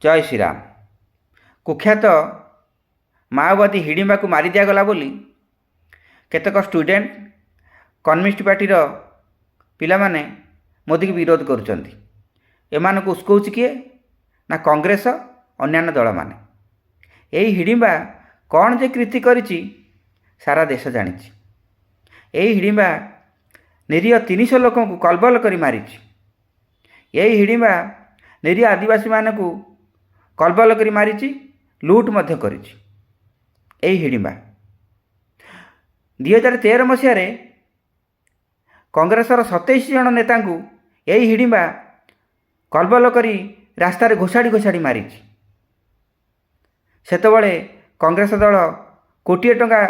ଜୟ ଶ୍ରୀରାମ। କୁଖ୍ୟାତ ମାଓବାଦୀ ହିଡ଼ିମ୍ବାକୁ ମାରି ଦିଆଗଲା ବୋଲି କେତେକ ଷ୍ଟୁଡେଣ୍ଟ, କମ୍ୟୁନିଷ୍ଟ ପାର୍ଟିର ପିଲାମାନେ ମୋଦିକି ବିରୋଧ କରୁଛନ୍ତି। ଏମାନଙ୍କୁ ଉସ୍କଉଛି କିଏ ନା କଂଗ୍ରେସ, ଅନ୍ୟାନ୍ୟ ଦଳମାନେ। ଏହି ହିଡ଼ିମ୍ବା କ'ଣ ଯେ କୀର୍ତ୍ତି କରିଛି, ସାରା ଦେଶ ଜାଣିଛି। ଏହି ହିଡ଼ିମ୍ବା ନିରୀହ 300 ଲୋକଙ୍କୁ କଲବଲ କରି ମାରିଛି। ଏହି ହିଡ଼ିମ୍ବା ନିରୀହ ଆଦିବାସୀମାନଙ୍କୁ କଲବଲ କରି ମାରିଛି, ଲୁଟ୍ ମଧ୍ୟ କରିଛି। ଏହି ହିଡ଼ିମ୍ବା 2013 ମସିହାରେ କଂଗ୍ରେସର 27 ଜଣ ନେତାଙ୍କୁ ଏହି ହିଡ଼ିମ୍ବା କଲବଲ କରି ରାସ୍ତାରେ ଘୋଷାଡ଼ି ଘୋଷାଡ଼ି ମାରିଛି। ସେତେବେଳେ କଂଗ୍ରେସ ଦଳ କୋଟିଏ ଟଙ୍କା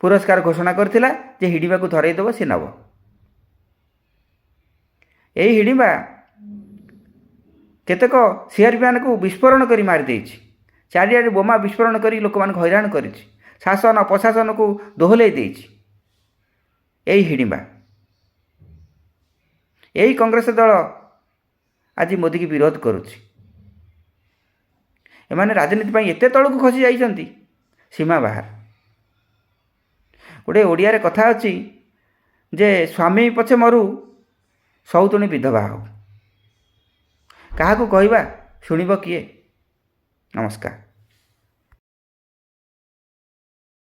ପୁରସ୍କାର ଘୋଷଣା କରିଥିଲା ଯେ ହିଡ଼ିମ୍ବାକୁ ଧରେଇଦେବ, ସେ ନେବ। ଏହି ହିଡ଼ିମ୍ବା କେତେକ ସିଆର୍ପିମାନଙ୍କୁ ବିସ୍ଫୋରଣ କରି ମାରିଦେଇଛି। ଚାରିଆଡ଼େ ବୋମା ବିସ୍ଫୋରଣ କରି ଲୋକମାନଙ୍କୁ ହଇରାଣ କରିଛି, ଶାସନ ପ୍ରଶାସନକୁ ଦୋହଲେଇ ଦେଇଛି ଏହି ହିଡ଼ିମ୍ବା। ଏହି କଂଗ୍ରେସ ଦଳ ଆଜି ମୋଦିକି ବିରୋଧ କରୁଛି। ଏମାନେ ରାଜନୀତି ପାଇଁ ଏତେ ତଳକୁ ଖସି ଯାଇଛନ୍ତି, ସୀମା ବାହାର। ଗୋଟେ ଓଡ଼ିଆରେ କଥା ଅଛି ଯେ ସ୍ୱାମୀ ପଛେ ମରୁ, ସଉତୁଣୀ ବିଧବା ହଉ। କାହାକୁ କହିବା, ଶୁଣିବ କିଏ? ନମସ୍କାର।